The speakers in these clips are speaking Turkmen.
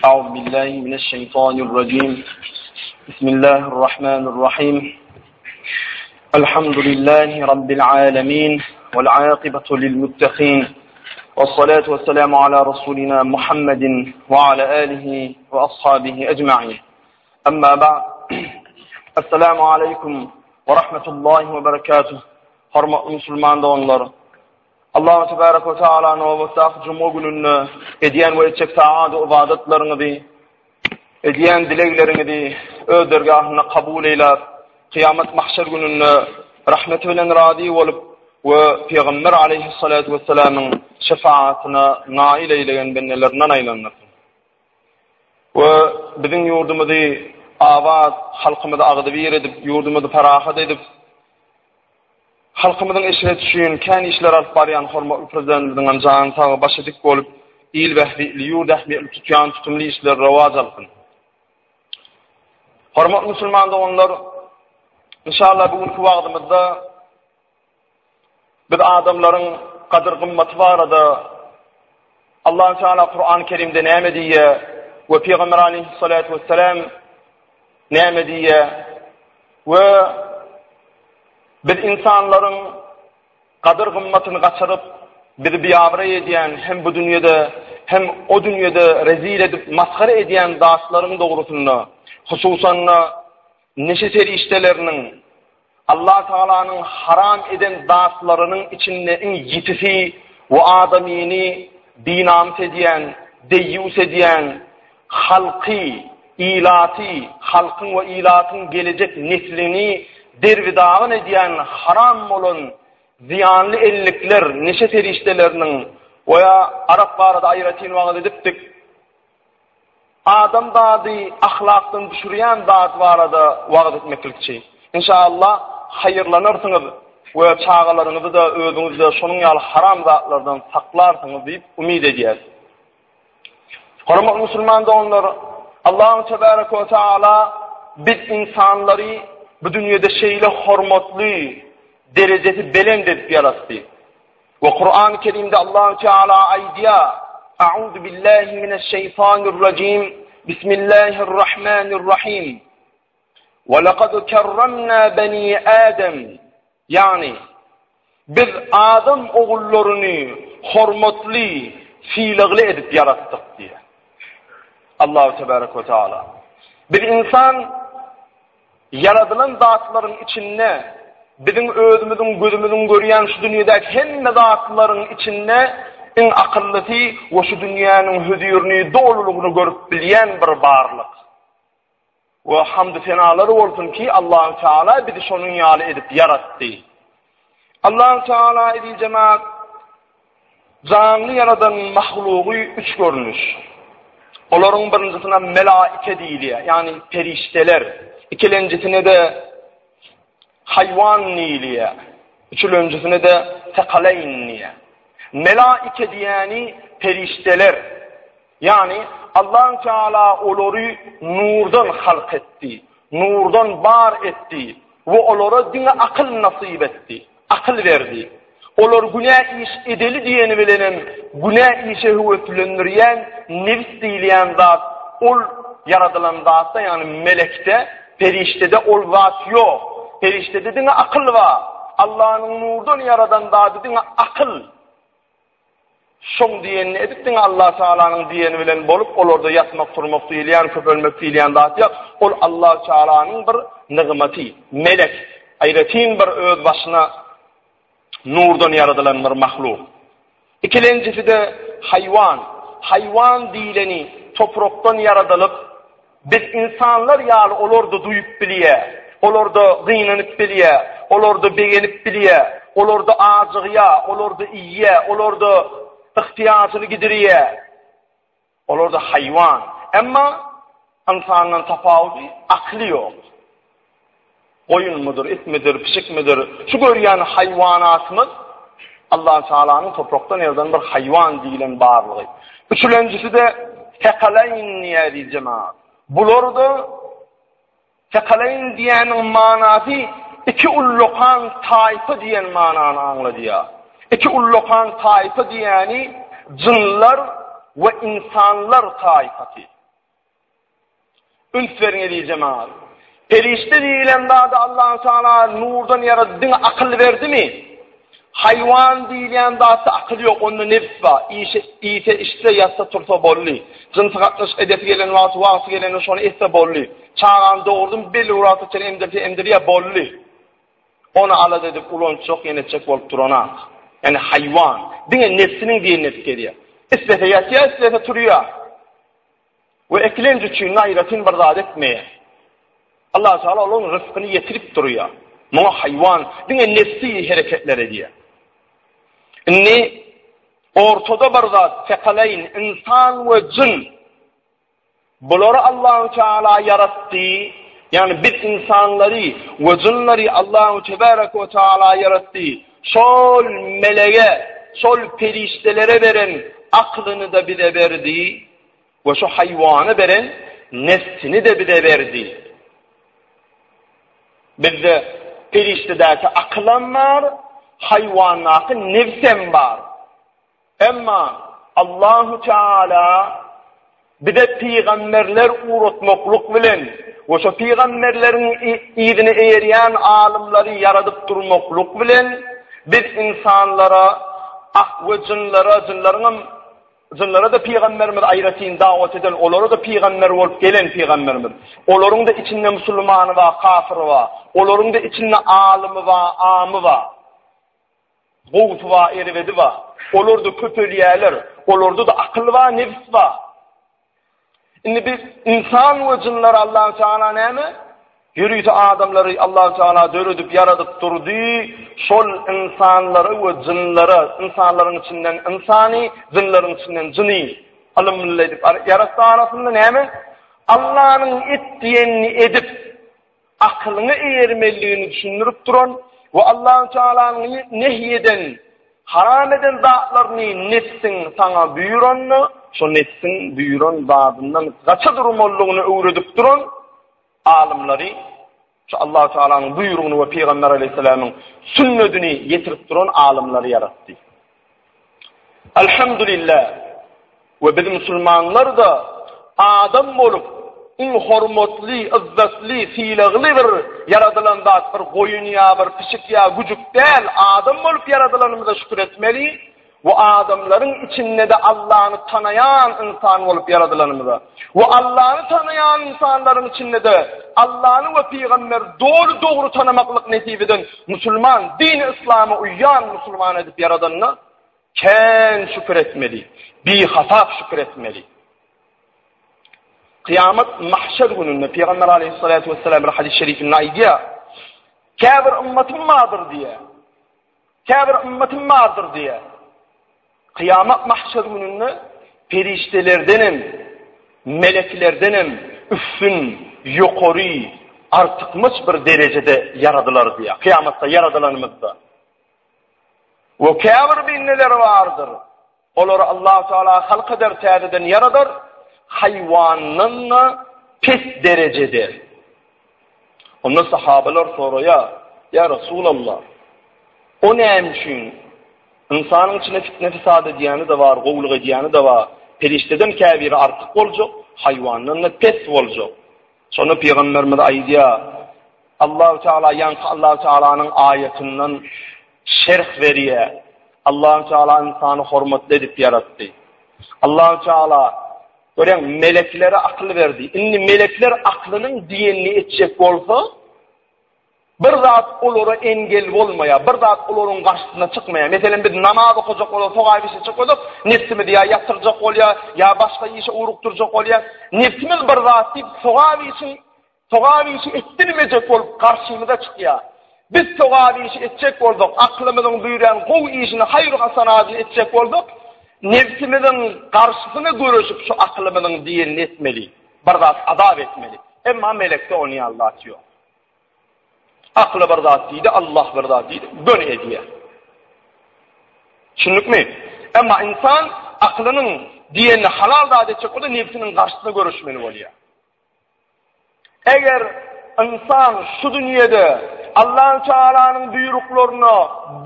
أعوذ بالله من الشيطان الرجيم بسم الله الرحمن الرحيم الحمد لله رب العالمين والعاقبة للمتقين والصلاة والسلام على رسولنا محمد وعلى آله وأصحابه أجمعين أما بعد السلام عليكم ورحمة الله وبركاته Hormatly musulman doganlar! Allahu tebaraka we taala nobatdaky juma gününde edýän we etjek taat ybadatlaryňyzy, edýän dilegleriňizi öz dergahynda kabul eýläp, kyýamat mahşer gününde rahmeti bilen razy bolup we Pygamber aleýhissalatu wessalamyň şefaatyna nail eýlegen bendelerinden aýlandyrsyn. We biziň ýurdumyzy abat, halkymyzy agzybir edip, ýurdumyzy parahat edip, Halkymyzyň eşreti üçin kän işler alyp barýan hormatly Prezidentimiziň hem jany sag, başy dik bolup, il bähbitli, ýurt ähmiýetli tutýan tutumly işleri rowaç alsyn. Hormatly musulman doganlar, inşallah bu günki wagtymyzda biz adamlaryň gadyr-gymmaty barada Allah Teala Kur'an-ı Kerimde näme diýýär we Pygamber aleyhissalatu vesselam näme diýýär we Biz ynsanlaryň gadyr-gymmatyny gaçyryp, bizi biabraý edýän hem bu dünýede, hem o dünýede rezil edip, masgara edýän zatlaryň dogrusynda, hususan-da, neşe serişdeleriniň Allah Tagalanyň haram eden zatlarynyň içinde iň ýitisi we adamyny binamys edýän, deýýus edýän, halky, ilaty, halkyň we ilatyň gelejek neslini derbi-dagyn edýän haram bolan zyýanly ellikler, neşe serişdeleriniň we arak barada aýratyn wagyz edipdik, adamzady ahlakdan düşürýän zat barada wagyz etmeklikçi. Inşallah, haýyrlanarsyňyz we çagalaryňyzy-da, özüňizi-de şonuň ýaly haram zatlardan saklarsyňyz diýip umyt edýäris. Hormatly musulman doganlar, Allahu tebaraka we taala biz insanlary bu dünýede şeýle hormatly, derejesi belent edip ýaratdy. We Kur'an-ı Kerimde Allahu Teala aýdýar: A'udhu billahi mineşşeýtanirrajim. Bismillahirrahmanirrahim. Ve lekad kerremna beni Adem. Ýagny, biz adam ogullaryny hormatly, sylagly edip ýaratdyk diýýär. Allahu tebarek we taala. Biz insan ýaradylan zatlaryň içinde biziň özümiziň gözümiziň görýän şu dünýedäki hemme zatlaryň içinde iň akyllysy we şu dünýäniň hözirini dolulygyny görüp bilýän bir barlyk. We hamdy-senalar bolsun ki, Allahu Teala bizi şonuň ýaly edip ýaratdy. Allahu Teala eziz jemaat janly ýaradan mahlugy üç görnüş. Olaryň birinjisine melaike diýilýär, ýagny perişdeler. Ikilenjisine-de haýwan diýilýär. Üçülenjisine-de sekaleýn diýýär. Melaike diýýäni perişdeler. Ýagny, Allahu Teala olary nurdan halk etdi, nurdan bar etdi we olara diňe akyl nasyp etdi, akyl berdi. Olar günä iş edeli diýeni bilenem günä işe höweslendirýän nebs diýilýän zat ol ýaradylan zatda, ýagny melekde, perişdede ol zat ýok. Perişdede diňe akyl bar. Allanyň nurdan ýaradan zady diňe akyl. Şoň diýenini edip diňe Allah Tagalanyň diýeni bilen bolup olarda ýatmak turmak diýilýän köpelmek diýilýän zat ýok. Ol Allah Tagalanyň bir nygmaty, melek, aýratyn bir öz başyna nurdan ýaradylan bir mahluk. Ikilenjisi-de haýwan. Haýwan diýleni toprakdan ýaradylyp Biz ynsanlar ýaly olar-da duýup bilýär, olar-da gynanyp bilýär, olar-da begenip bilýär, olar-da ajygýar, olar-da iýýär, olar-da yhtyýajyny gidirýär. Olar-da haýwan. Emma ynsandan tapawudy akyly ýok. Goýunmydyr, itmidir, pişikmidir, şu görýän haýwanatymyz Allah Taalanyň toprakdan ýaradan bir haýwan diýlen barlygy. Üçülenjisi-de sekaleýn diýýär jemaat. Bular-da sekaleýn diýýäniň manasy iki ullakan taýpa diýen manany aňladýar. Iki ullakan taýpa diýýäni jynlar we insanlar taýpasy. Üns beriň eziz jemagat. Perişde diýilen zady Allahu Teala nurdan ýaratdy, diňe akyl berdimi? Haýwan diýilýän zatda akyl ýok, onda nebs bar. Işe, iýse, içse, ýatsa, tursa boldy. Jynsy gatnaşyk edesi gelen wagty, wagty gelende şony etse boldy. Çagany dogurdym, belli bir wagta çenli emdirse emdirýär, boldy. Ony alada edip ulançjak, ýene etjek bolup duranak. Ýani haýwan, diňe nebsiniň diýenini edip gezýär. Islese ýatýar, islese turýar. We eklenç üçin aýratyn bir zat etmeýär. Allah Teala olaryň ryskyny ýetirip durýar. Muňa haýwan diňe nefsi hereketler edýär. Indi ortada bir zat sekaleýn insan we jyn bulary Allahu Teala ýaratdy. Ýagny biz insanlary we jynlary Allahu Tebaraka we Teala ýaratdy. Şol melege, şol perişdelere beren aklyny-da bize berdi. We şu haýwana beren nefsini-de bize berdi. Bizde perişdedäki akylam bar, haýwandaky nefsem bar. Emma Allahu Teala bize pygamberler ugratmaklyk bilen we şo pygamberleriň yzyny eýerýän alymlary ýaradyp durmaklyk bilen biz insanlara ah we jynlara, jynlaryňam Jynlara-da pygamberimiz aýratyn dawat eden, olara-da pygamber bolup gelen pygamberimiz. Olaryň-da içinde musulmany bar, kafyry bar. Olaryň-da içinde alymy bar, amy bar. Gowusy bar, erbedi bar. Olar-da köpelýärler. Olarda-da akyl bar, nebs bar. Indi biz ynsan we jynlary Allahu Teala näme? Ýörite adamlary Allahu Teala döredip, ýaradyp durdy. Şol ynsanlary we jynlara, ynsanlaryň içinden ynsany, jynlaryň içinden jyny ylymly edip ýaratdy arasynda näme? Allanyň et diýenini edip, akylyňa eýermelidigini düşündirip duran we Allahu Tealanyň nehy eden, haram eden zatlaryny nebsiň saňa buýranda, şo nebsiň buýran zadyndan gaça durmalydygyny öwredip duran alymlary, şu Allahu Tealanyň buýrugyny we Pygamber Aleyhisselamyň sünnedini ýetirip duran alymlary ýaratdy. Elhamdülillah. We biz musulmanlar-da adam bolup, iň hormatly, yzzatly, sylagly bir ýaradylan zat, bir goýun ýa bir pişik ýa güjük däl, adam bolup ýaradylanymyza şükür etmeli we adamlaryň içinde-de Allany tanaýan ynsan bolup ýaradylanymyza we Allany tanaýan ynsanlaryň içinde-de Allany we pygamberi doly dogry tanamaklyk nesip eden musulman, dini yslama uýýan musulman edip ýaradanyna Kän şükür etmeli, bihasap şükür etmeli. Kyýamat mahşer gününde Pygamber aleyhissalatu vesselam bir hadis-i şerifinde aýdýar. Käbir ümmetim bardyr diýýär. Käbir ümmetim bardyr diýýär. Kyýamat mahşer gününde perişdelerdenem, meleklerdenem üstün, ýokary, artykmaç bir derejede ýaradylar diýýär. Kyýamatda ýaradylanymyzda. We käbir bendeler bardyr. Olary Allahu Teala halk eder, täzeden ýaradar, haýwandan-da pes derejede. Onda sahabalar soraýar, Ýa Resulallah, o näme üçin? Ynsanyň içinde fitne-fesat edýäni-de bar, gowulyk edýäni-de bar. Perişdeden käbiri artyk boljak, haýwandan-da pes boljak. Şonda pygamberimiz aýdýar, Allahu Teala ýaňky Allahu Tealanyň aýatyndan şerh berýär. Allahu Teala ynsany hormatly edip ýaratdy. Allahu Teala görýäň meleklere akyl berdi. Indi melekler aklynyň diýenini etjek bolsa, Bir zat olara engel bolmaýar, bir zat olaryň garşysyna çykmaýar. Meselem, biz namaz okajak bolsak, sogap iş etjek bolsak, nebsimiz ýa ýatyrjak bolýar, ýa başga işe ugrukdyrjak bolýar. Nebsimiz bir zat diýip, sogap işiň, sogap işi etdirmejek bolup garşymyza çykýar. Biz sogap işi etjek bolsak, aklymyzyň buýran gowy işini, haýyr-hasanadyny etjek bolsak, nebsimiziň garşysyna göreşip şu aklymyzyň diýenini etmeli, bir zat azap etmeli. Emma melekde onuň ýaly zat ýok. Akly bir zat diýdi, Allah bir zat diýdi, göni edýär. Düşündikmi? Emma insan aklynyň diýenini halal zat etjek bolsa, nebsiniň garşysyna göreşmeli bolýar. Eger insan şu dünýede Allahu Tealanyň buýruklaryna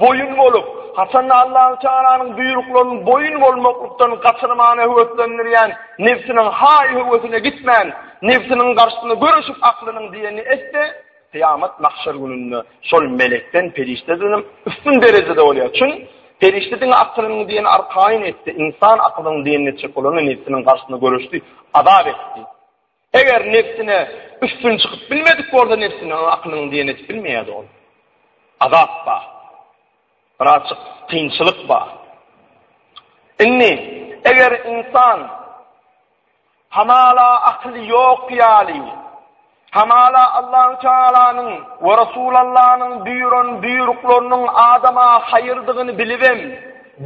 boýun bolup, haçanda Allahu Tealanyň buýruklaryny boýun bolmaklykdan gaçyrmana höweslendirýän nebsiniň haý höwesine gitmän, nebsiniň garşysyna göreşip aklynyň diýenini etse, kyýamat mahşer gününde şol melekden, perişdedenem üstün derejede bolýar. Çün perişde diňe aklynyň diýeni arkaýyn etdi, ynsan aklynyň diýenini etjek bolanda nebsiniň garşysyna göreşdi, azap etdi. Eger nebsine üstün çykyp bilmedik bolsa nebsine aklynyň diýenini edip bilmeýärdi ol. Azap bar. Birazjyk kynçylyk bar. Indi eger insan hamala akyly ýok ýaly, hamala Allahu Tealanyň we Rasulallanyň buýran buýruklarynyň adama haýyrdygyny bilibem,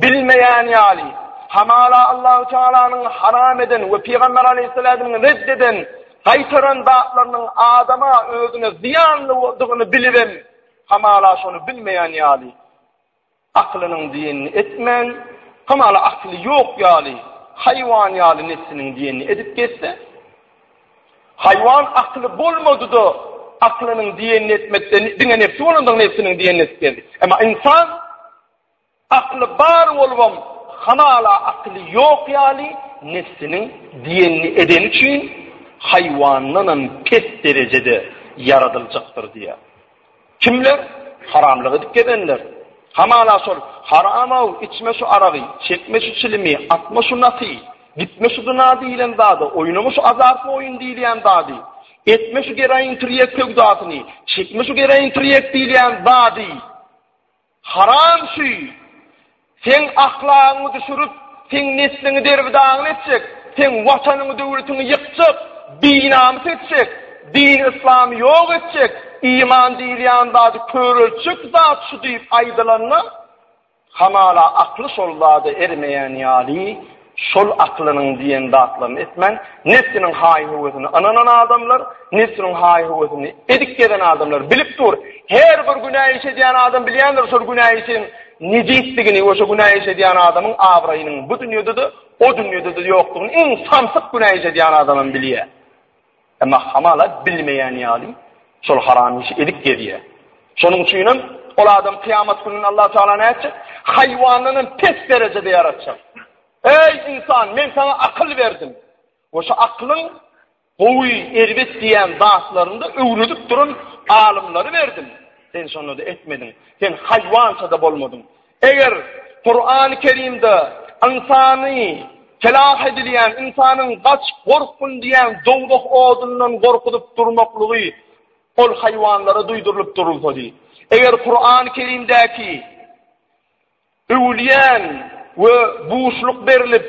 bilmeýän ýaly, hamala Allahu Tealanyň haram eden we Pygamber Aleyhisselamyň red eden, gaýtaran zatlarynyň adama özüne zyýanlydygyny bilibem, Hamala şony bilmeýän ýaly, aklynyň diýenini etmän, hamala akly ýok ýaly, haýwan ýaly nebsiniň diýenini edip gezse, haýwan akly bolmady-da, aklynyň diýenini etmekde diňe nebsi bolandygy nebsiniň diýenini edip gezdi. Emma ynsan Akly bar bolubam hamala akyly ýok ýaly nebsiniň diýenini edeni üçin haýwandanam pes derejede ýaradyljakdyr diýýär. Kimler? Haramlyk edip gezenler. Hamala şol haram-ow, içme şu aragy, çekme şu çilimi, atma şu nasy, gitme şu zyna diýlen zada, oýnama şu azartly oýun diýilýän zady, etme şu geroin tirýek söwdasyny, çekme şu geroin tirýek diýilýän zady, Haram şü! Seň ahlagyňy düşürip, seň nesliňi derbi-dagyn etjek, seň watanyňy, döwletiňi ýykjak, binamys etjek, dini-yslamy ýok etjek, iman diýilýän zady köreltjek zat şu diýip aýdylanda, hamala akly şol zada ermeýän ýaly, Şol aklynyň diýen zatlaryny etmän, nebsiniň haý-höwesine ynanan adamlar, nebsiniň haý-höwesini edip gezen adamlar bilip dur. Her bir günä iş edýän adam bilýändir şol günä işiň nejisdigini we şo günä iş edýän adamyň abraýynyň bu dünýede-de, o dünýede-de ýokdugyny iň samsyk günä iş edýän adamam bilýär. Emma hamala bilmeýän ýaly şol haram işi edip gezýär. Şonuň üçinem ol adam kyýamat gününde Allah Teala nätjek? Haýwandan hem pes derejede ýaratjak. Eý insan, men saňa akyl berdim. We şu aklyň gowy, erbet diýen zatlaryny öwredip duran alymlary berdim. Sen şonda-da etmediň. Sen haýwança-da bolmadyň. Eger Kurany Kerimde ynsany heläk edilýän, ynsanyň gaç, gorkgun diýen dowzah odundan gorkuzyp durmaklygy ol haýwanlara duýdurylyp durulsady. Eger Kurany Kerimdäki öwülýän we buşluk berlip,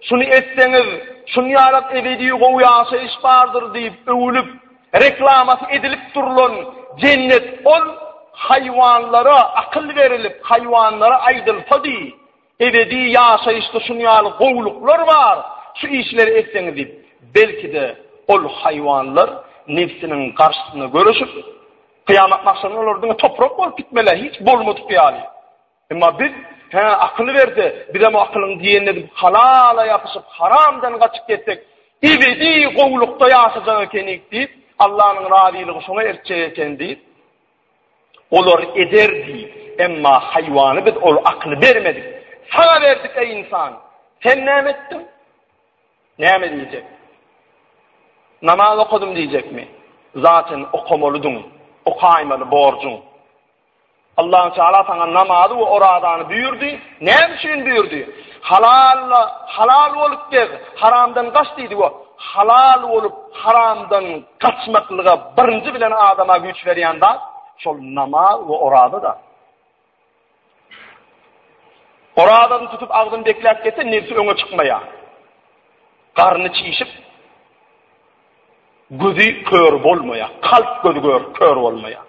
şuny etseňiz, şuny ýalak ebedi gowy ýaşaýyş bardyr diýip öwülip, Reklamasy edilip durlan jennet ol haýwanlara akyl berilip haýwanlara aýdylsady ebedi ýaşaýyşda şuny ýaly gowulyklar bar şu işleri etseňiz diýip belkide ol haýwanlar nebsiniň garşysyna göreşip kyýamat magşarynda olar diňe toprak bolup gitmeli hiç bolmadyk ýaly. Emma biz, hä, akyly berse, bizem o akylyň diýenini edip, halala ýapyşyp, haramdan gaçyp gezsek, ebedi gowulykda ýaşajak ekenik diýip, Allanyň razylygy şoňa eltjek eken diýip, olar ederdi. Emma haýwana biz ol akyly bermedik. Saňa berdik, eý ynsan! Sen näme etdiň? Näme diýjek? Namaz okadym diýjekmi? Zaten okamalydyň, okaýmaly borjuň. Allahu Teala saňa namazy we orazany buýurdy. Näme üçin buýurdy? Halal halal bolup gez, haramdan gaç diýdi we halal bolup haramdan gaçmaklyga birinji bilen adama güýç berýän zat şol namaz we oraza-da. Orazasyny tutup agzyny bekläp getse nebsi öňe çykmaýar. Garny çişip gözi kör bolmaýar. Kalp gözi gör, kör bolmaýar.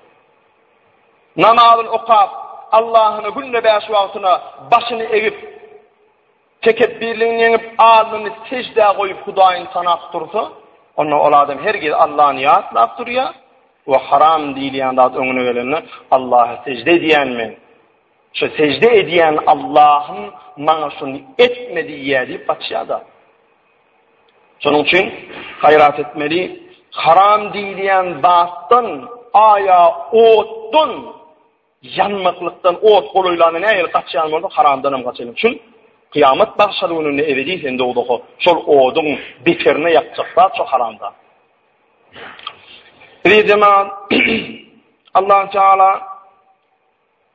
Namazyny okap, Allahyna günde bäş wagtyna başyny egip, tekepbirligini ýeňip, alnyny seždä goýup Hudaýyny tanap dursa, onda ol adam hergiz Allany ýatlap durýar we haram diýilýän zat öňüne gelende Allaha sežde edýän men. Şu sežde edýän Allahym maňa şuny etme diýýär diýip gaçýar-da. Şonuň üçin gaýrat etmeli, haram diýilýän zatdan, aýa otdan ýanmaklykdan ot golaýlanda nähili gaçýan bolsa haramdan hem gaçalyň. Çün kyýamat mahşar gününde ebedi sen dowzaha şol oduň beterine ýakjak zat şo haram zat. Eziz jemaat, Allah Teala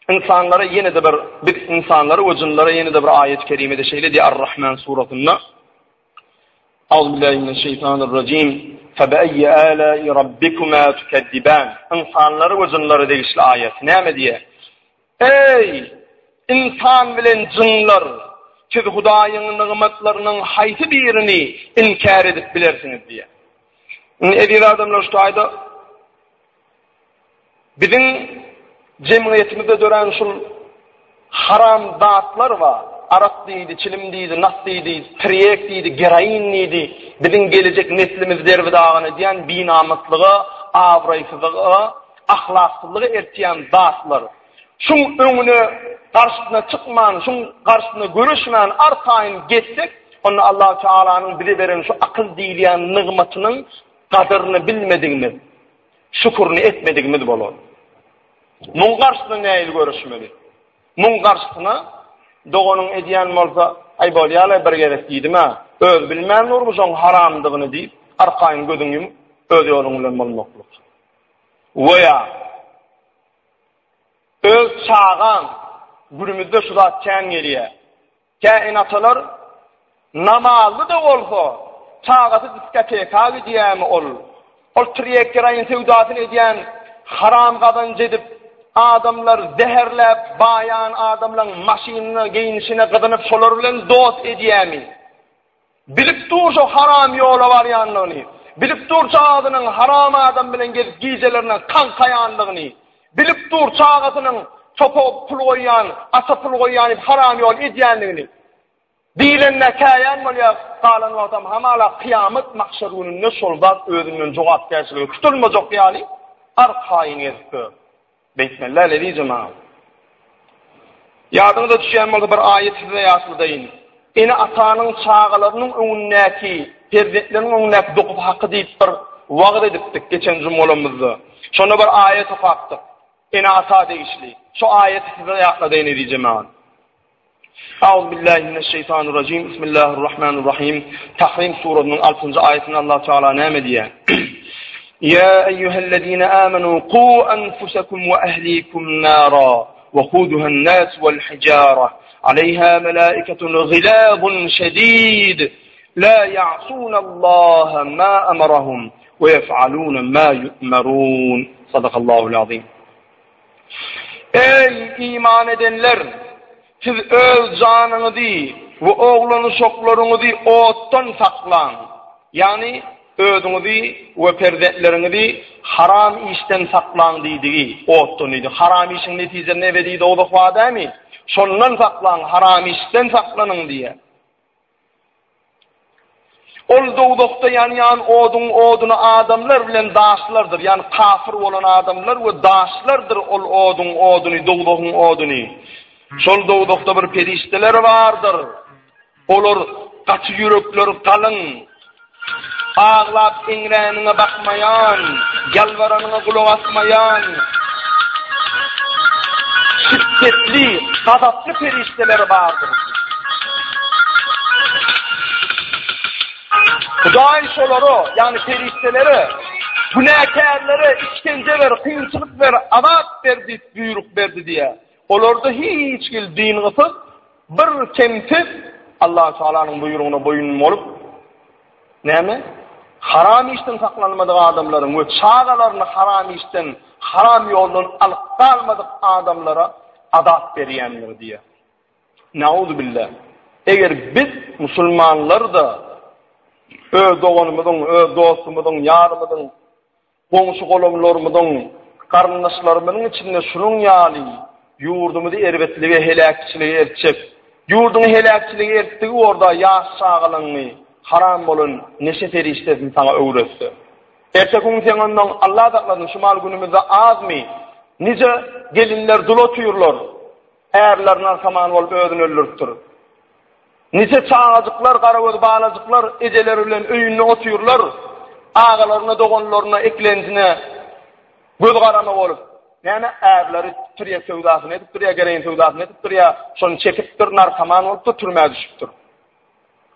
insanlara ýene-de bir biz insanlara we jynlara ýene-de bir aýat-y kerimede şeýle diýýär Ar-Rahman surasynda. Auzubillahi mineşşeýtanirrajim. Febeýyi âlâi rabbikuma tukezziban. Insanlara we jynlara degişli aýat. Näme diýýär? Eý, ynsan bilen jynlar, siz Hudaýyň nygmatlarynyň haýsy birini inkär edip bilersiňiz diýýär. Indi eziz adamlar şu taýda biziň jemgyýetimizde dörän şul haram zatlar bar. Arak diýdi, çilim diýdi, nas diýdi, tirýek diýdi, geroin diýdi. Biziň gelejek neslimizi derbi-dagyn edýän binamyslyga, abraýsyzlyga, ahlaksyzlyga eltýän zatlar. Şuň öňüne garşysyna çykman, şuň garşysyna göreşmän arkaýyn gezsek, onda Allahu Tealanyň bize beren şu akyl diýilýän nygmatynyň gadyryny bilmedigimiz, şükürini etmedigimiz bolar. Muň garşysyna nähili göreşmeli? Muň garşysyna doganyň edýän bolsa, aý bolýa-la bir gezek diýdim-ä, özi bilmän durmy şoň haramdygyny diýip, arkaýyn gözüňi ýumup, öz ýoluň bilen bolmaklyk. We ýa öz çagaň, günümizde şu zat kän gelýär. Kä ene-atalar namazly-da bolsa, çagasy diskoteka gidýärmi ol? Ol tirýek geroin söwdasyny edýän, haram gazanç edip, adamlar zäherläp baýan adamlaň maşynyna, geýnişine gyzynyp şolar bilen dost edýärmi? Bilip dur şo haram ýola barýanlygyny, bilip dur çagasynyň haram adam bilen gezip gijelerine kaňkaýanlygyny, bilip dur çagasynyň çopa pul goýýan, ata pul goýýan diýip haram ýol edýänligini. Diýlende käýän bolýar, galan wagtam hamala kyýamat mahşer gününde şol zat özünden jogapkärçilige tutulmajak ýaly arkaýyn gezip ýör. Beýtmeli däl eziz jemagat. Ýadyňyza düşýän bolsa bir aýat size ýatladaýyn. Ene-atanyň çagalarynyň öňündäki, perzentleriniň öňündäki dokuz haky diýip bir wagyz edipdik geçen jumgalarymyzda. Şonda bir aýat okapdyk. Ene-ata degişli. Şu aýaty size ýatladaýyn eziz jemagat. Auzubillahi mineşşeýtanirrajim. Bismillahirrahmanirrahim. Tahrim surasynyň 6-njy aýatynda Allah Teala näme diýýär? Ya eyyuhellezine amenu qu anfusakum we ehlikum nara we kuduhan nas wal hijara aleyha melaiketun gilabun şedid la ya'sun Allah ma amarahum we yef'alun ma yu'marun. Sadakallahul azim. Eý, iman edenler! Siz öz janyňyzy we oglan-uşaklaryňyzy otdan saklaň! Ýagny, özüňizi we perzentleriňizi haram işden saklaň diýdigi, otdan diýdi. Haram işiň netijesinde ebedi dowzah bar dälmi? Şondan saklaň, haram işden saklanyň diýýär. Ol dowzahda ýanýan oduň oduny adamlar bilen daşlardyr, ýagny kafir bolan adamlar we daşlardyr ol oduň oduny, dowzahyň oduny. Şol dowzahda bir perişdeler bardyr. Olar gaty ýürekleri galyň, aglap eňräniňe bakmaýan, ýalbaranyňa gulak asmaýan, şiddetli, gazaply perişdeler bardyr. Hudaý şolara, ýagny perişdelere, günäkärlere işkence ber, kynçylyk ber, azap ber diýip buýruk berdi diýýär. Olarda hiç hili dyngysyz, bir kemsiz Allahu Tealanyň buýrugyna boýun bolup, näme? Haram işden saklanmadyk adamlaryň we çagalaryny haram işden, haram ýoldan alyp galmadyk adamlara azap berýändir diýýär. Nauzubillah. Eger biz musulmanlar-da öz doganymyzyň, öz dostumyzyň, ýarymyzyň, goňşy-golamlarymyzyň, garyndaşlarymyzyň içinde şunuň ýaly ýurdumyzy erbetlige, heläkçilige eltjek, ýurduňy heläkçilige eltdigi borda ýaş çagalaňy haram bolan neşe serişdesini saňa öwretse. Erteki gün sen ondan Allah saklasyn şu mal günümizde azmy nije gelinler dul otyrlar. Ärleri narkoman bolup özüni öldüripdir. Nije çagajyklar, garagöz balajyklar ejeleri bilen öýünde otyrlar, agalaryna, doganlaryna, eklenjine göz garama bolup, näme ärleri tirýek söwdasyny edipdir ýa gereýin söwdasyny edipdir ýa şony çekipdir, narkoman bolupdyr, türmä düşüpdir.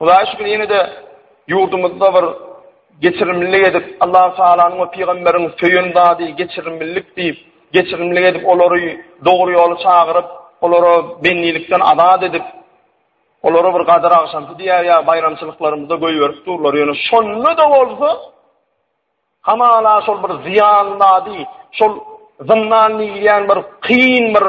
Hudaýa şükür ýene-de ýurdumyzda bir. geçirimlilik edip, Allahu Tealanyň we pygamberiň söýen zady geçirimlilik diýip, geçirimlilik edip olary dogry ýola çagyryp, olara bendilikden azat edip, olara bir gadyr agşamsy diýer ýa baýramçylyklarymyzda goýberip durlar. Ýöne şonda-da bolsa Hamala şol bir zyýan zady, şol zyndan diýilýän bir kyn bir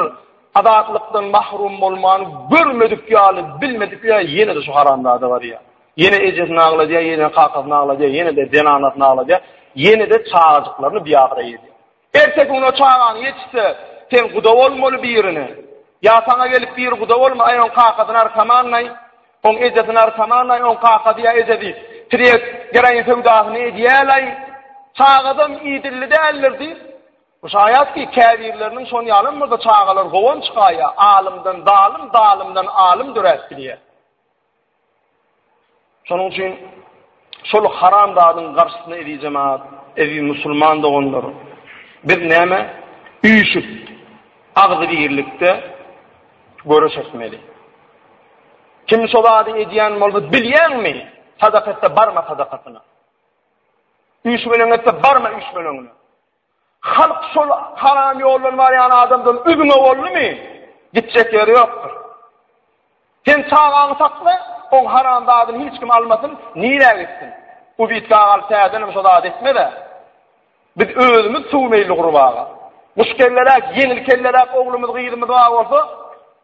azatlykdan mahrum bolmany görmedik ýaly, bilmedik ýaly ýene-de şu haramzada barýar. Ýene ejesini agladýar, ýene kakasyny agladýar, ýene-de zenanasyny agladýar, ýene-de çagajyklaryny biabraý edýär. Erteki gün o çagaň ýetişse, sen guda bolmaly birine. Ýa saňa gelip biri guda bolma, aý oň kakasy narkomanlaý, oň ejesi narkomanlaý, oň kakasy ýa ejesi trek geroin söwdasyny edýälaý, çagadam idilli däldir diýip, bu şaýat ki, käbirleriniň şon ýalam bolsa çagalar gowam çykaýýar, alymdan zalym, zalymdan alym döräp bilýär. Şonuň üçin şol haram zadyň garşysyna eziz jemaat, eziz musulman doganlar, biz näme üýşüp agzybirlikde göreş etmeli. Kim şo zady edýän bolsa bilýäňmi? Sadaka etse barma sadakasyna. Üýşmeleň etse barma üýşmeleňine. Halk şol haram ýoldan barýan adamdan üzňe boldumy, gitjek ýeri ýokdur. Sen çagaňy sakla, oň haram zadyny hiç kim almasyn, nirä gitsin? Ubitka galyp täzedenem şo zady etmez-ä. Biz özümiz suw meýilli gurbaga. Guş kelleräk, ýeňil kelleräk oglumyz, gyzymyz bar bolsa,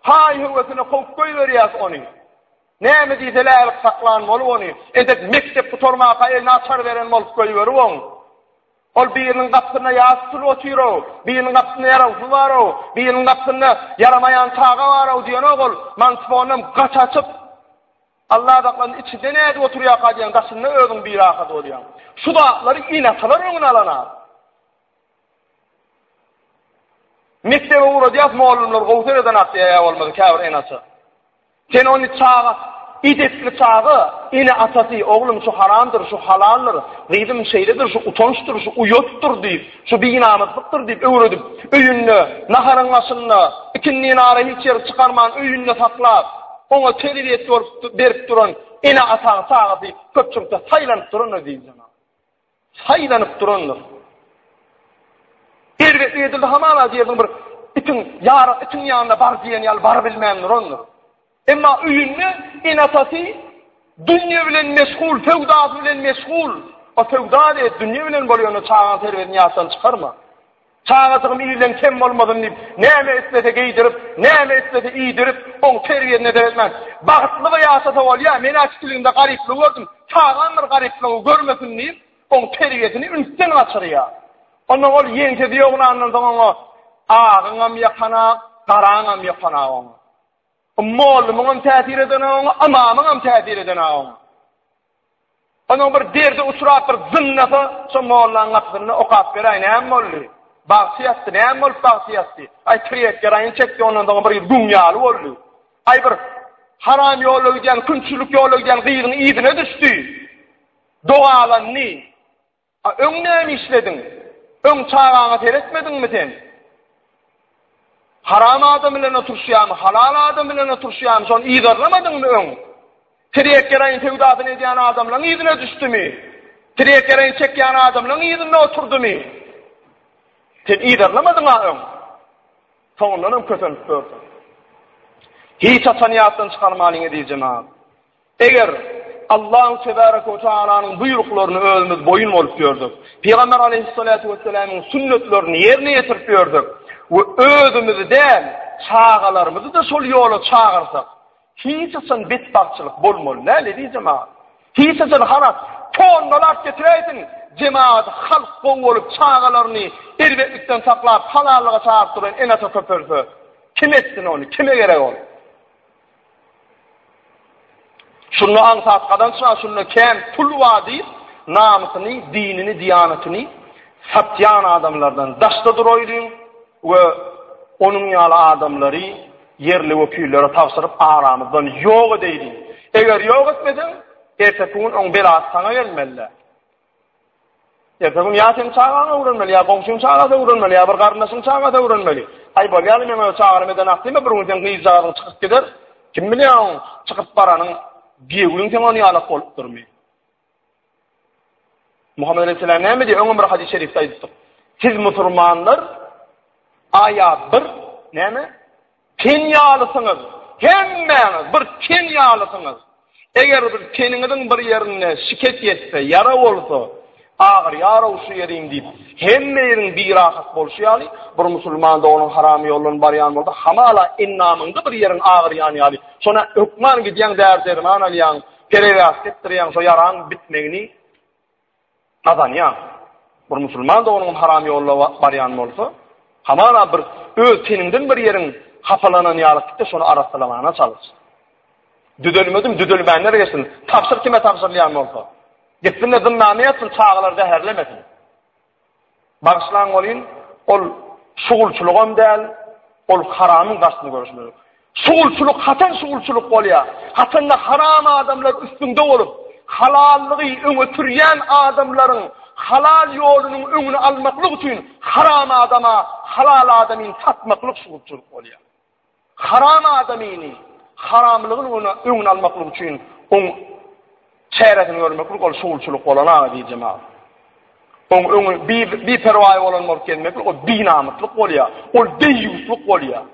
haý-höwesine kowup goýberýäs ony. Näme diýse lälik saklan bolup ony, entek mekdep gutarmaka eline açar beren bolup goýberip oň. Ol biriniň gapysynda ýas tutulyp otyr-ow, biriniň gapysynda ýarawsyz bar-ow, biriniň gapysynda ýaramaýan çaga bar-ow diýenok ol, mantifonam gaty açyp, Allah saklasyn, içinde nädip oturýarka diýýäň, daşynda özüň birahat bolýaň. Şu zatlary ene-atalar öňüne alan-a. Mekdebe ugradýas, mugallymlar gowy seredenak diýýär bolmasa käbir ene-ata. Sen ony çaga, edepli çaga, ene-atasy, oglum şu haramdyr, şu halaldyr, gyzym şeýledir, şu utançdyr, şu uýatdyr diýip, şu binamyslykdyr diýip öwredip, öýünde, naharyň başynda, ikindin ara hiç ýere çykarman öýünde saklap, oňa terbiýe berip duran ene-ataň çagasy köpçülikde saýlanyp durandyr diýilýär. Saýlanyp durandyr. Erbetlik edildi hamala diýerdiň bir itiň ýara itiň ýanyna bar diýen ýaly barybilmän durandyr. Emma öýünde ene-atasy dünýe bilen meşgul, söwdasy bilen meşgul. O söwda diýip dünýe bilen bolýar, onda çagaň terbiýesini ýatdan çykarma. Çagajygym irden kem bolmasyn diýip, näme islese geýdirip, näme islese iýdirip, oň terbiýesine seretmän, bagtly bir ýaşasa bolýar, men-ä kiçiligimde garyplygy gördüm, çagam bir garyplygy görmesin diýip, oň terbiýesini ünsden gaçyrýar. Ondan ol ýeňsesi ýognandan soň oňa agyňam ýakanak, garaňam ýakanak oňa. Mollumyňam täsir edenak oňa, ymamyňam täsir edenak oňa. Onuň bir derde uçrap bir zyňlasa, şo mollaň gapysynda okap beräý, näme boldy? Bagty ýatdy, näme bolup bagty ýatdy? Aý, tirýek geraýyn çekdi, ondan soň bir güň ýaly boldy. Aý, bir haram ýola gidýän, künçülik ýola gidýän gyzyň yzyna düşdi. Dogalandy. A öň näme işlediň? Öň çagaňa seretmediňmi sen? Haram adam bilen oturyşýarmy, halal adam bilen oturyşýarmy, şony yzarlamadyňmy öň? Tirýek geroin söwdasyny edýän adamlaryň yzyna düşdümi? Tirýek geroin çekýän adamlaryň yzynda oturdymy? Sen yzarlamadyň-a öň. Soňundanam kösenip görsün. Hiç haçan ýatdan çykarmalyň eziz jemagat. Eger Allahu tebaraka we taalanyň buýruklaryny özümiz boýun bolup ýörsek, Pygamber aleyhissalatu vesselamyň sünnetlerini ýerine ýetirip ýörsek we özümizi däl, çagalarymyzy-da şol ýola çagyrsak, hiç haçan betbagtçylyk bolmaly däl, eziz jemagat. Hiç haçan haram tonnalap getiräýsin, jemagat halk gowy bolup çagalaryny erbetlikden saklap halallyga çagyryp duran ene-ata köpelse, kim etsin ony, kime gerek ol? Şunda aňsat gazanç bar, şunda kän pul bar diýip, namysyny, dinini, diýanatyny satýan adamlardan daşda duraýlyň we onuň ýaly adamlary ýerli wekillere tabşyryp aramyzdan ýok edeýliň. Eger ýok etmeseň, erteki gün oň belasy saňa gelmeli. Ertesi gün ýa seň çagaň öwrenmeli, ýa goňşyň çagasy öwrenmeli, ýa bir garyndaşyň çagasy öwrenmeli. Aý bolýaly meň öz çagalarym eden ak diýme, bir gün seň gyzjagazyň çykyp gider. Kim bilýär oň çykyp baranyň giýewiň seň ony ýalak bolupdyrmy? Muhammet aleyhisselam näme diýýär? Öňem bir hadys şerifde aýdypdyk. Siz musulmanlar aýa bir näme? Ten ýalysyňyz. Hemmäňiz bir ten ýalysyňyz. Eger bir teniňiziň bir ýerinde şikes ýetse, ýara bolsa, agyrýar-ow şu ýerim diýip, hemme ýeriň birahat bolşy ýaly, bir musulman doganyň haram ýoldan barýan bolsa, hamala endamyňda bir ýeriň agyrýan ýaly, şona hökman gidýäň däri-derman alýaň, perewaska etdirýäň, şo ýaraň bitmegini gazanýaň. Bir musulman doganyňam haram ýolda barýan bolsa, hamana bir öz teniňden bir ýeriň hapalanan ýaly gitde şony arassalamana çalyş. Düzelmedim, düzelmänler geçsin. Tabşyr kime tabşyrylýan bolsa. Gitsin-de zyndanda ýatsyn, çagalary zäherlemesin. Bagyşlaň welin, ol şugulçylygam däl, ol haramyň garşysyna göreşmek. Şugulçylyk haçan şugulçylyk bolýar? Haçanda haram adamlar üstüňde bolup, halallygy öňe sürýän adamlaryň halal ýolunyň öňüni almaklyk üçin haram adama halal adamyny satmaklyk şugulçylyk bolýar. Haram adamyny haramlygyň öňüni almaklyk üçin oň çäresini görmeklik ol şugulçylyk bolan aga diýjem aga. Oň öňi biperwaý bolan bolup gezmeklik ol binamyslyk bolýar. Ol deýýuslyk bolýar.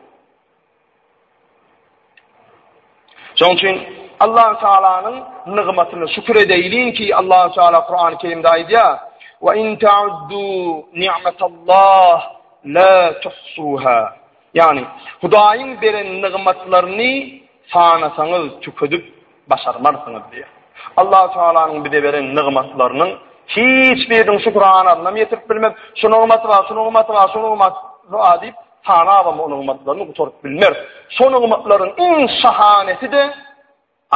Şonuň üçin Allah Taalanyň nygmatyna şükür edeýliň ki, Allah Taala Kurany Kerimde aýdýar: "Ve in ta'uddu ni'metallah la tuhsuha." Ýagny, Hudaýyň beren nygmatlaryny sanasaňyz tükedip başarmarsyňyz diýýär. Allahu Tagalanyň bize beren nygmatlarynyň hiç biriniň şükranasynam ýetirip bilmez. Şu nygmaty bar, şu nygmaty bar, şu nygmaty bar diýip sanabam o nygmatlaryny gutaryp bilmeris. Şo nygmatlaryň iň şahanesi-de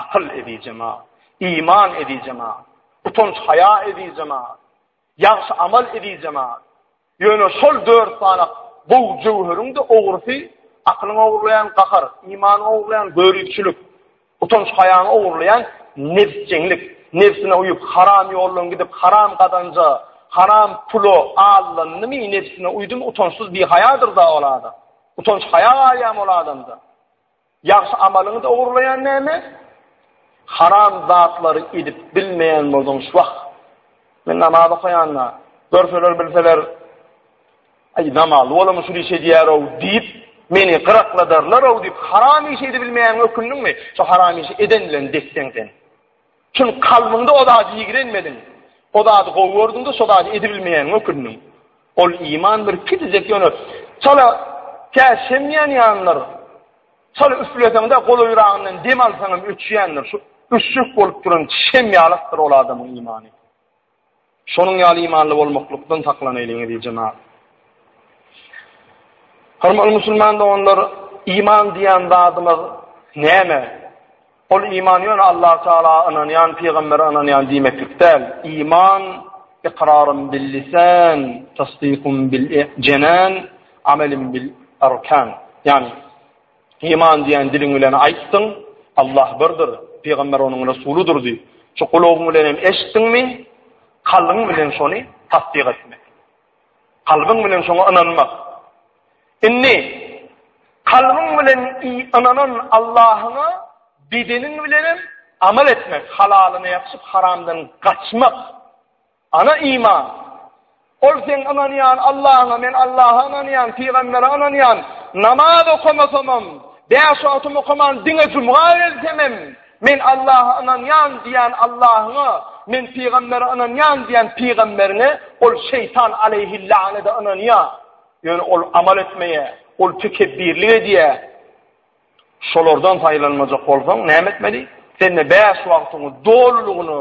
akyl ezijema, iman ezijema, utanç-haýa ezijema. Ýagşy amal eziz jemagat. Ýöne şol dört sany gowy jöwheriň-de ogrusy akylyňy ogurlaýan gahar, imanyňy ogurlaýan göripçilik, utanç-haýaňy ogurlaýan nebsjeňlik, nebsine uýup haram ýoldan gidip haram gazanja, haram pula aldandymy, nebsine uýdumy utançsyz bihaýadyr-da ol adam. Utanç-haýa galýarmy ol adamda? Ýagşy amalyňy-da ogurlaýan näme? Haram zatlary edip bilmeýän bolsaň wah, men namaz okaýan-da, görseler bilseler, aý namazly bolamy şul iş edýär-ow diýip, meni gyrakladarlar-ow diýip, haram iş edibilmeýäniňe ökündiňmi? Şo haram işi eden bilen deňseň sen. Çünki kalbyňda o zady ýigrenmediň. O zady gowy gördüň-de, şo zady edibilmeýäniňe ökündiň. Ol iman bir kiçijek ýöne çala kä şem ýanýandyr. Çala üfleseňde golaýragyndan dem alsaňam öçýändir. Şu öçjek bolup duran şem ýalakdyr ol adamyň imany. Şonuň ýaly imanly bolmaklykdan saklanaýlyň eziz jemagat. Hormatly musulman doganlar, iman diýen zadymyz näme? Ol iman ýöne Allah Taala ynanýan, pygambere ynanýan diýmeklik däl. Iman ikrarun bil lisan, tasdikun bil jenan, amelun bil erkan. Ýagny Iman diýen diliň bilen aýtdyň, Allah birdir, pygamber onuň resulydyr diýip. Şu gulagyň bilen hem eşitdiňmi, kalbyň bilen şony tassyk etmek. Kalbyň bilen şoňa ynanmak. Indi kalbyň bilen ynanan Allahyňa bedeniň bilen hem amal etmek, halalyna ýapyşyp haramdan gaçmak. Ana iman. Ol seň ynanýan Allahyňa, men Allaha ynanýan, pygambere ynanýan, namaz okamasamam, bäş wagtym okaman diňe jumga gelsemem, men Allaha ynanýan diýen Allahyňa, men pygambere ynanýan diýen pygamberiňe ol şeýtan aleýhillâne-de ynanýar. Ýöne ol amal etmeýär, ol tekepbirlik edýär. Şolardan saýlanmajak bolsaň, näme etmeli? Sen-de bäş wagtyňy dolulygyna,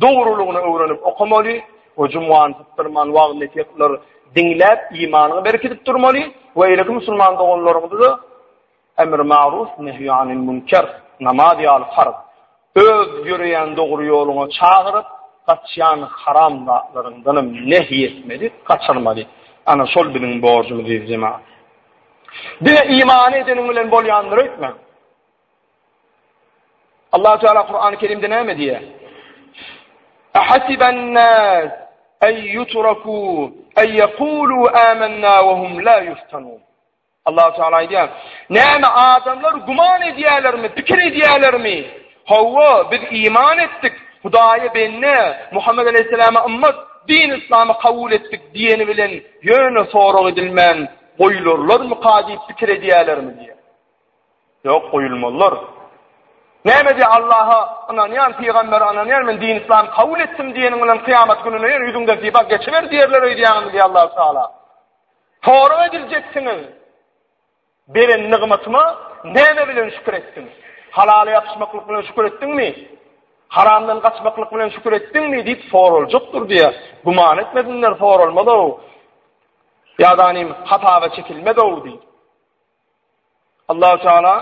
dogrulygyna öwrenip okamaly we jumgany sypdyrman wagyz-nesihatlar diňläp, imanyňy berkidip durmaly we eýleki musulman doganlaryňyzy-da emr-maruf, nehy-anil münker, namaz ýaly farz, öz ýöreýän dogry ýoluňa çagyryp, gaçýan haram zatlaryňdanam nehy etmeli, gaçyrmaly. Ana şol biziň borjumyz eziz jemagat. Diňe imany edeniň bilen bolýandyr öýtme. Allah Teala Kur'an-ı Kerimde näme diýýär? Ahasiban nas ay yutraku ay yaqulu amanna wa hum la yuftanun. Allah Teala aýdýar, näme adamlar güman edýärlermi, pikir edýärlermi? Hawa, biz iman etdik. Hudaýa bende, Muhammed aleyhisselama ümmet. Din-yslamy kabul etdik diýeni bilen ýöne sorag edilmän goýularlarmyka diýip pikir edýärlermi diýýär. Ýok, goýulmazlar. Näme diýýär, Allaha ynanýan, pygambere ynanýan, men din-yslamy kabul etdim diýeniň bilen kyýamat gününe ýöne ýüzüňden sypap geçiber diýerler öýdýäňizmi diýýär Allahu Teala. Sorag ediljeksiňiz. Beren nygmatyma näme bilen şükür etdiň? Halala ýapyşmaklyk bilen şükür etdiňmi? Haramdan gaçmaklyk bilen şükür etdiňmi? diýip soraljakdyr diýýär. Güman etmesinler, soralmaz-ow. Ýa-da hasaba çekilmez-ow diýip. Allahu Teala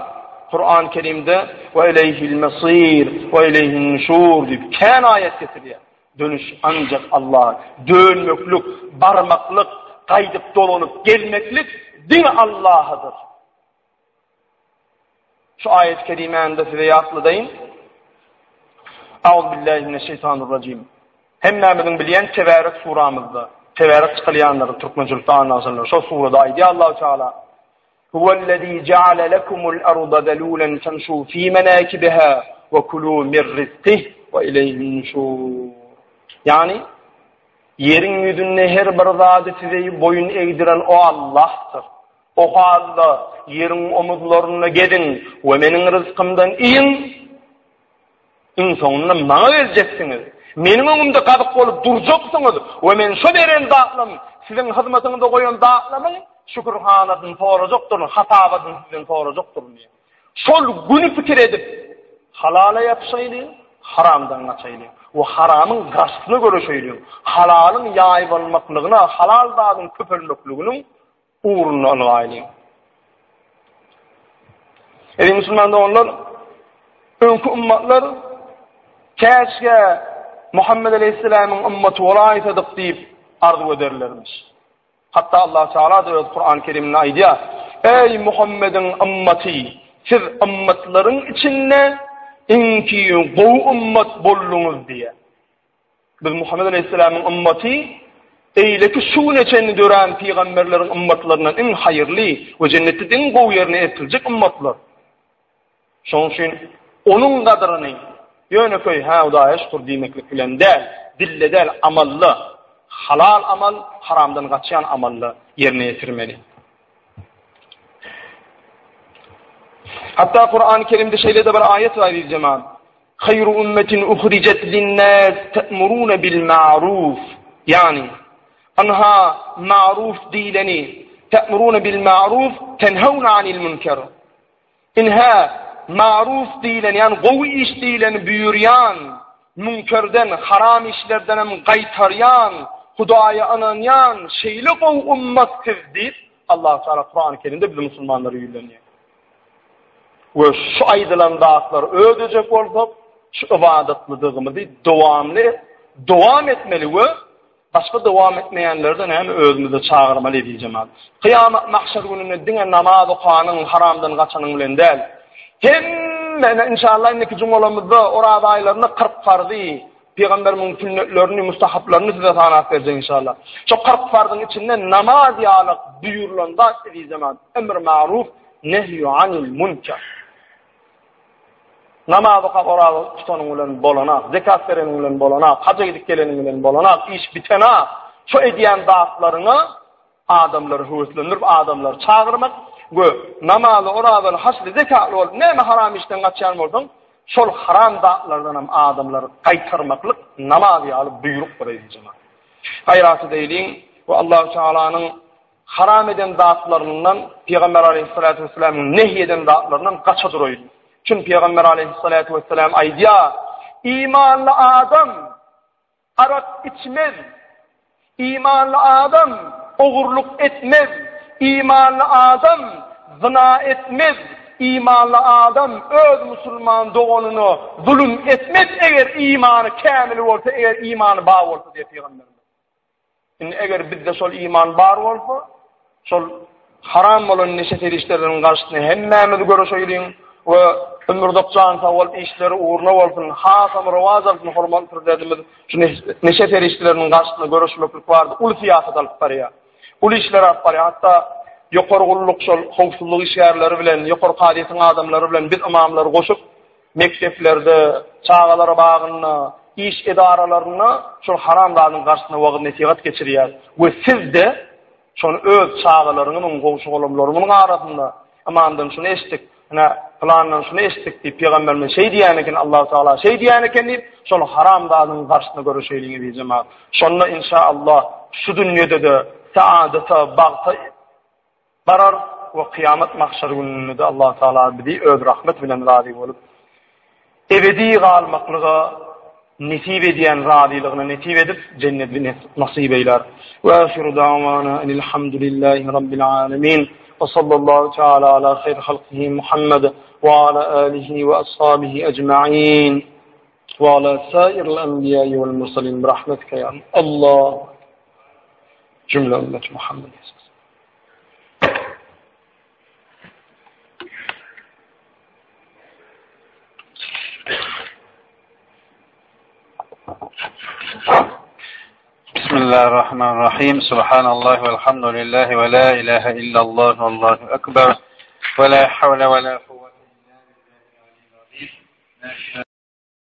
Kur'an-ı Kerimde ve ileyhil mesir ve ileyhin nuşur diýip kän aýat getirýär. Dönüş ancak Allaha, dönmeklik, barmaklyk, gaýdyp dolanyp gelmeklik diňe Allahadyr. Şu aýat-y kerimäni-de size ýatladaýyn. Auzubillahi mineşşeýtanirrajim. Hemmämiziň bilýän Tebärek suramyzda, Tebärek çykylýandyr türkmençilikde anlaşylyr. Şol surada aýdýar Allahu Teala: Huwellezî jeale lekumul arda zelûlen femşû fî menâkibihâ ve kulû min rizkih ve ileyhin nuşûr. Ýagny ýeriň ýüzünde her bir zady size boýun egdiren o Allahdyr. O halda ýeriň omuzlarynda geziň we meniň ryzkymdan iýiň. Iň soňunda maňa geljeksiňiz. Meniň öňümde gazyk bolup durjaksyňyz we men şo beren zatlam, siziň hyzmatyňyzda goýan zatlamyň şükürhanasyny sorajakdyryn, hasabatyny sizden sorajakdyryn diýýär. Şol güni pikir edip, halala ýapyşaýlyň, haramdan gaçaýlyň we haramyň garşysyna göreşeýliň. Halalyň ýaýbalmaklygyna, halal zadyň köpelmekliginiň ugrunda ylgaýlyň. Eziz musulman doganlar, öňki ümmatlar käşgä Muhammed aleyhisselamyň ümmaty bolaýsadyk diýip arzuw ederlermiş. Hatda Allah Teala da öz Kur'an-ı Keriminde aýdýar: Ey Muhammediň ümmaty, siz ümmatlaryň içinde iňki gowy ümmat bolduňyz diýýär. Biz Muhammet aleýhissalamyň ymmaty eýleki şu güne çenli dörän pygamberleriň ymmatlaryndan iň haýyrly we jennetde iň gowy ýerine eltiljek ymmatlar. Şonuň üçin onuň gadyryny ýönekeý hä Hudaýa şükür diýmeklik bilen däl, dilde däl, amalda, halal amal, haramdan gaçýan amalda ýerine ýetirmeli. Hatda Kur'an-ı Kerimde şeýle de bir aýat bar eziz jemaat. Haýru ummetin uhrijat linnas ta'muruna bil ma'ruf. Ýagny anha ma'ruf diýleni ta'muruna bil ma'ruf tenhauna anil munkar. Inha ma'ruf diýlen, ýagny gowy iş diýleni buýurýan, münkerden, haram işlerden hem gaýtarýan, Hudaýa ynanýan şeýle gowy ummat siz diýip Allah Taala Kur'an-ı Kerimde bizi musulmanlara ýüzlenýär. We şu aýdylan zatlary ödejek bolsak, şu ybadatlydygymyzy dowamly dowam etmeli we başga dowam etmeýänleri-de näme özümize çagyrmaly eziz jemaat. Kyýamat mahşer gününde diňe namaz okanyň, haramdan gaçanyň bilen däl. Hemme inşallah indiki jumalarymyzda oraz aýlarynda 40 farzy, pygamberimiziň sünnetlerini, mustahaplaryny size sanap berjek inşallah. Şu 40 farzyň içinde namaz ýaly buýrulan zat eziz jemaat, emr maruf, Nehýu anil münker. Namaz okap oraza tutanyň bilen bolanak, zekat bereniň bilen bolanak, haja gidip geleniň bilen bolanak, iş bitenak. Şu edýän zatlaryňa adamlary höweslendirip, adamlary çagyrmak we namazy, orazaly, haçly, zekatly bolup, näme haram işden gaçýan bolsaň, şol haram zatlardan hem adamlary gaýtarmaklyk namaz ýaly buýrukdyr eziz jemaat. Gaýrat edeýliň we Allahu Tealanyň Haram eden zatlaryndan, Pygamber aleýhissalatu wesselamyň nehy eden zatlaryndan gaça duraýyn. Çünki Pygamber aleýhissalatu wesselam aýdýar, Imanly adam arak içmez, imanly adam ogurlyk etmez, imanly adam zyna etmez, imanly adam öz musulman doganyna zulum etmez eger imany kämil bolsa, eger imany bar bolsa diýýär Pygamberimiz. Indi eger bizde şol iman bar bolsa, şol haram bolan neşe serişdeleriniň garşysyna hemmämiz göreşeýliň we ömürzak jan sag bolup işleri ugruna bolsun, hasam rowaç alsyn hormatly Prezidentimiz şu neşe serişdeleriniň garşysyna göreşmeklik barada uly syýasat alyp barýar. Uly işler alyp barýar. Hatda ýokary gulluk şol howpsuzlyk işgärleri bilen, ýokary kazyýetiň adamlary bilen biz ymamlary goşup, mekdeplerde, çagalar bagynda. iş edaralarynda şol haram zadyň garşysyna wagyz-nesihat geçirýär we siz-de şony öz çagalaryňyzyň, goňşy-golamlaryňyzyň arasynda ymamdan şuny eşitdik, ine, pylandan şuny eşitdik diýip, pygamberimiz şeý diýýän eken, Allahu tagala şeý diýýän eken diýip, şol haram zadyň garşysyna göreşeýliň eziz jemagat. Şonda inşa-Allah şu dünýede-de saadata, bagta barar we kyýamat mahşar gününde-de Allahu Tagala bizi öz rahmeti bilen razy bolup, ebedi galmaklyga nesip edýän razylygyna nesip edip, jenneti nasyp eýlär. We ahiru da'wana enilhamdülillahi rabbil alamin. We sallallahu taala ala hayr halkihi Muhammed we ala alihi we ashabihi ecmaîn. We ala sairil enbiýai wal mursalin bi rahmetike ya Allah. Cümle ümmet Muhammed. Bismillahirrahmanirrahim. Subhanallah ve elhamdülillahi ve la ilahe illallah ve allahu ekber. Ve la havle ve la kuvvete illa billahil aliyyil azim.